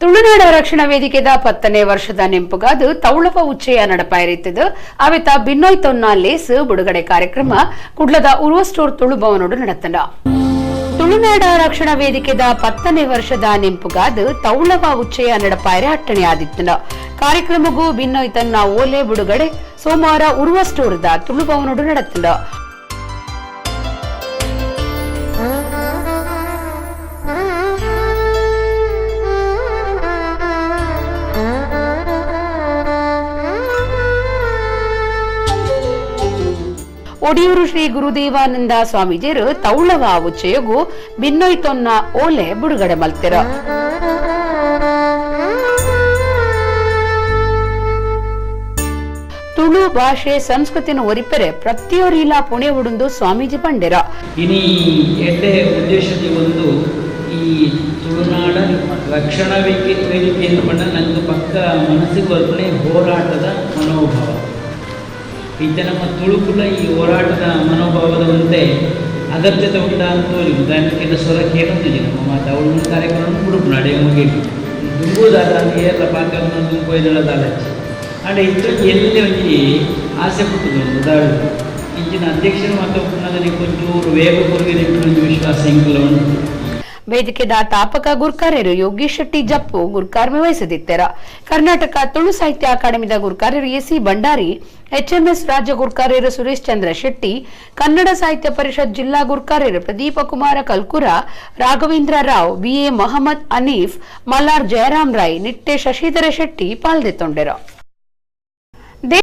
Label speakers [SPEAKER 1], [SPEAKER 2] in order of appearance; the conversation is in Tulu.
[SPEAKER 1] Tulunad ರಕ್ಷಣಾ ವೇದಿಕೆದ 10ನೇ ವರ್ಷದ ನೆಂಪುಗಾದು ತೌಳವ ಉಚ್ಚಯ ನಡಪಾಯಿರಿತ್ತದು ಅವಿತ ಬಿನ್ನೋಯ್ ತೊನ್ನ ಲೇಸ್ ಬಿಡುಗಡೆ ಕಾರ್ಯಕ್ರಮ ಕುಡ್ಲದ ಉರ್ವ ಸ್ಟೋರ್ ತುಳು ಭವನೋಡು ನಡೆತಂಡ. ತುಳುನಾಡ ರಕ್ಷಣಾ ವೇದಿಕೆದ 10ನೇ ವರ್ಷದ ನೆಂಪುಗಾದು ತೌಳವ ಉಚ್ಚಯ ನಡಪಾಯರೆ ಅಟ್ಟಣೆ ಆದಿತ್ತಂಡ. ಕಾರ್ಯಕ್ರಮಗೂ ಬಿನ್ನೋಯ್ ತನ್ನ ಓಲೆ ಬಿಡುಗಡೆ ಸೋಮವಾರ ಉರ್ವ ಸ್ಟೋರ್ದ ತುಳು ಭವನೋಡು ನಡೆತಂಡ. ಒಡಿಯೂರು ಶ್ರೀ ಗುರುದೇವಾನಂದ ಸ್ವಾಮೀಜಿಯರು ತೌಳವ ಉಚ್ಚಯಗು ಬಿನ್ನೋಯ್ ತೊನ್ನ ಓಲೆ ಬಿಡುಗಡೆ ಮಲ್ತಿರ. ತುಳು ಭಾಷೆ ಸಂಸ್ಕೃತಿನ ಒರಿಪೆರೆ ಪ್ರತಿಯೊರಿಲ ಪುಣೆ ಉಡುಂದು ಸ್ವಾಮೀಜಿ ಪಂಡೆರ.
[SPEAKER 2] ಇನಿ ಎಡ್ಡೆ ಉದ್ದೇಶದ ಒಂದು ಈ ತುಳುನಾಡ ರಕ್ಷಣಾ ವೇದಿಕೆ ಪಂಡ ನಂಗೆ ಪಕ್ಕ ಮನಸ್ಸಿಗೆ ಬರ್ಪಣೆ ಹೋರಾಟದ ಮನೋಭಾವ. ಇತ್ತ ನಮ್ಮ ತುಳುಕುಲ ಈ ಹೋರಾಟದ ಮನೋಭಾವದ ಒಂದೇ ಅಗತ್ಯತೆ ಉಂಟ ಅಂತ ಉದಾಹರಣೆಗೆ ಸ್ವರ ಕೇಳೊಂದಿದೆ ನಮ್ಮ ಮಾತು ಅವಳು ಕಾರ್ಯಕ್ರಮ ಹುಡುಕು ನಡೆ ಮುಗಿಲು ದುಂಬುದಾದ ಏರ್ಲ ಪಾಕ ದುಂಬು ಆಂಡ ಇತ್ತು ಎಲ್ಲಿ ಒಂಜಿ ಆಸೆ ಪುಟ್ಟುದು ಉದಾಹರಣೆ ಇಂಚಿನ ಅಧ್ಯಕ್ಷರು ಮತ್ತು ಕೊಂಚೂರು ವೇಗ ಕೊರಗೆ ಒಂದು ವಿಶ್ವಾಸ ಇಂಕಲ ಉಂಟು.
[SPEAKER 1] ವೇದಿಕೆದ ತಾಪಕ ಗುರ್ಕಾರ್ಯರು ಯೋಗೀಶ್ ಶೆಟ್ಟಿ ಜಪ್ಪು ಗುರ್ಕಾರ್ಮೆ ವಹಿಸದಿತ್ತರ. ಕರ್ನಾಟಕ ತುಳು ಸಾಹಿತ್ಯ ಅಕಾಡೆಮಿದ ಗುರ್ಕಾರ್ಯರು ಎಸಿ ಭಂಡಾರಿ, ಎಚ್ಎಂಎಸ್ ರಾಜ್ಯ ಗುರ್ಕಾರ್ಯರು ಸುರೇಶ್ ಚಂದ್ರ ಶೆಟ್ಟಿ, ಕನ್ನಡ ಸಾಹಿತ್ಯ ಪರಿಷತ್ ಜಿಲ್ಲಾ ಗುರ್ಕಾರ್ಯರು ಪ್ರದೀಪ ಕುಮಾರ ಕಲ್ಕುರ, ರಾಘವೇಂದ್ರ ರಾವ್, ಬಿಎ ಮೊಹಮ್ಮದ್ ಅನೀಫ್, ಮಲ್ಲಾರ್ ಜಯರಾಮ್ ರೈ, ನಿಟ್ಟೆ ಶಶಿಧರ ಶೆಟ್ಟಿ ಪಾಲ್ದೆತ್ತೊಂಡರು.